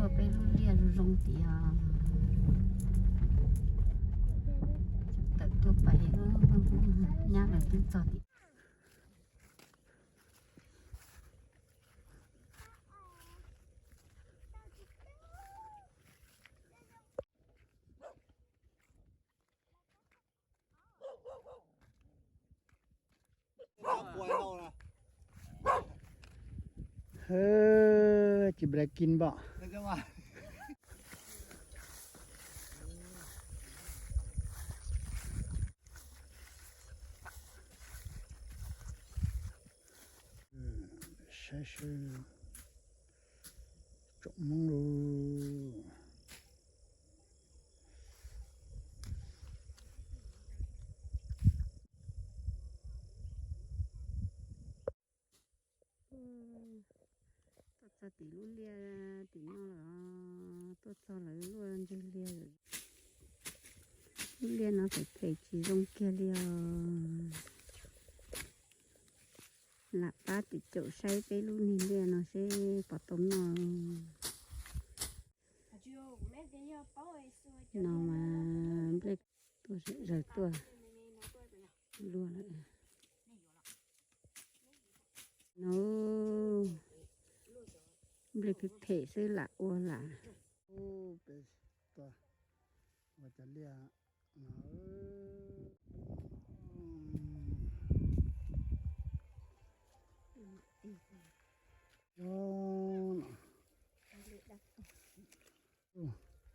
Peb lub liaj zoo zoo tiag. Tawm tuaj pais, nyab lawv twb txog tim. Tsis breaking npom. Saib seb, tsoom Hmoob lauj. Tuaj txog tim lub liaj tim no lawm, tuaj txog lawv luaj ntswg liaj. Lub liaj no phem phem tsis zoo kiag li os. Lam pab tim caum saib peb lub niag liaj no seb puas tau noj. No mas nplej tuaj zawg tuaj luaj lawm. No, nplej phem phem xwb lam ua lam. Peb tuaj ua cov liaj no.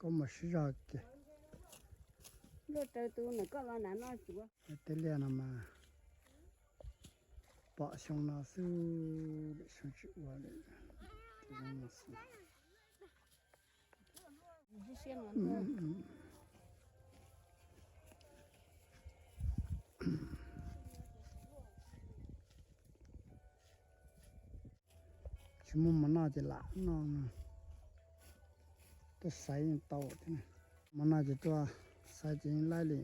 Koj mus sib zog kiag. Luaj raws tus ntawm koj los nram no tsuav. Tej liaj no mas pom xyoo no xwb, lwm xyoo tsis ua li. Tsis muaj mov noj ces lam noj, tuaj xaiv yeej tau thiab. Mov noj ces tuaj xaiv ces yeej laib li.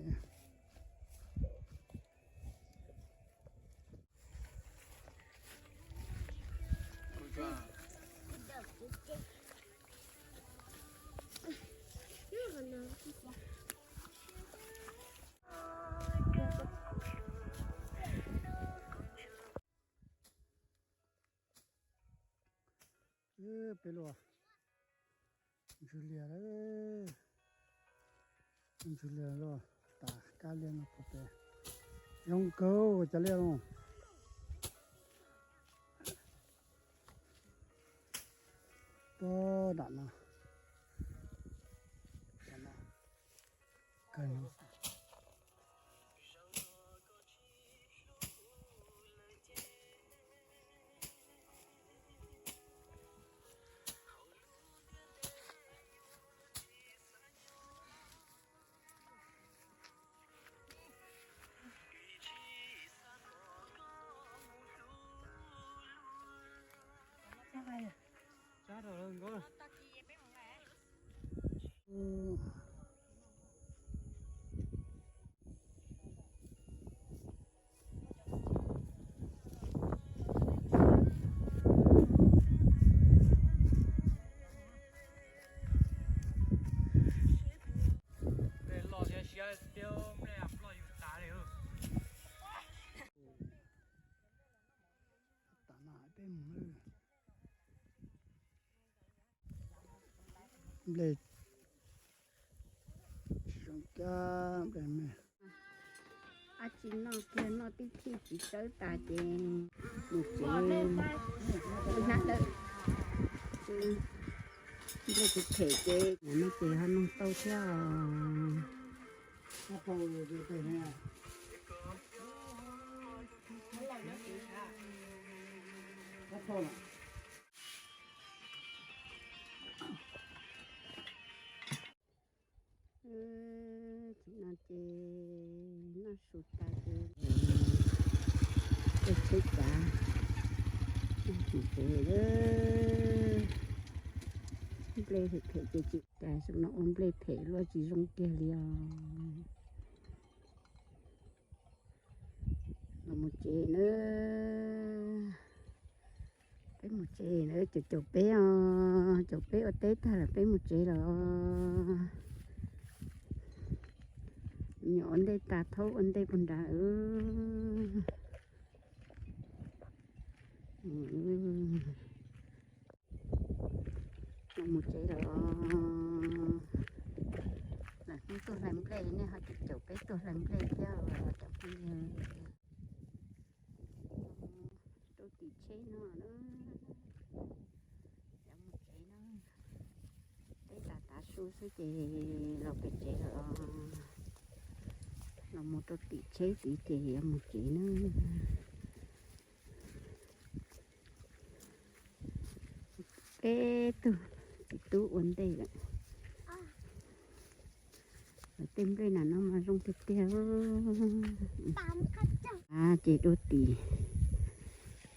Peb luaj ntswg liaj lawm, ntswg liaj luaj, tas kab liaj no pem. Zoo kawg cov liaj no. Tuaj dam no, kawg no. Los thiab siab thiab nplej ploj yus tas li. Tam no peb mus. Nplej tsis zoo kab nplej me. Ab tsi noj kiag noj tib thij tsis tsawb tas ces mus tsev. Hnab lawm. Nplej tsis phem ces no ces ho noj tau thiab. Thaum no ces noj su tas ces tsheb cav tsev. Nplej phem phem ces tsis tas, no ua nplej phem luaj tsis zoo kiag li os. Los mus tsev nawb. Peb mus tsev lawm, caum caum peb os, caum peb ua teb tag lawm peb mus tsev lawm. Nyuam ua ntej tas, thaub ua ntej puag nrad. Los mus tsev lawm. Lawv hnub tuaj hlais nplej, nej ho caum caum peb tuaj hlais nplej thiab cov phooj ywg. Rau tim tsheb no na. Cov mus tsev na, teb tas tav su xwb ces los pem tsev lawm. Los mus rau tim tsheb tid ces yuav mus tsev na. Peb tug txiv tub ua ntej lawm. Lawv tej nplej na no mas zoo tiag tiag. Ces dua tim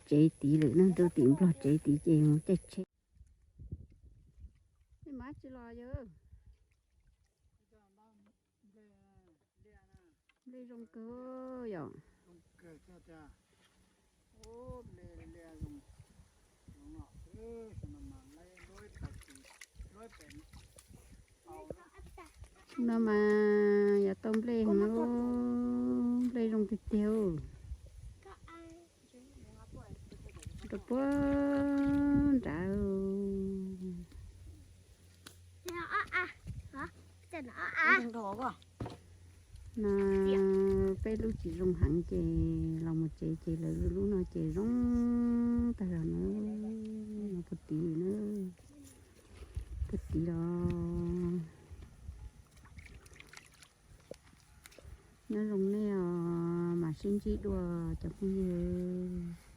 tsev tid lawm na, dua tim nplog tsev tid ces mus caij tsheb. Nej mas tsis los yawg. Nplej zoo kawg yom. No mas yuav tau nplej heev, nplej zoo tiag tiag. Rau puag nrad. No peb lub tsis zoo heev ces los mus tsev ces lawv lub no ces zoo tag zog na. No puag tid na, puag tid los nyob zoo nej os, mam sib ntsib dua cov phooj ywg.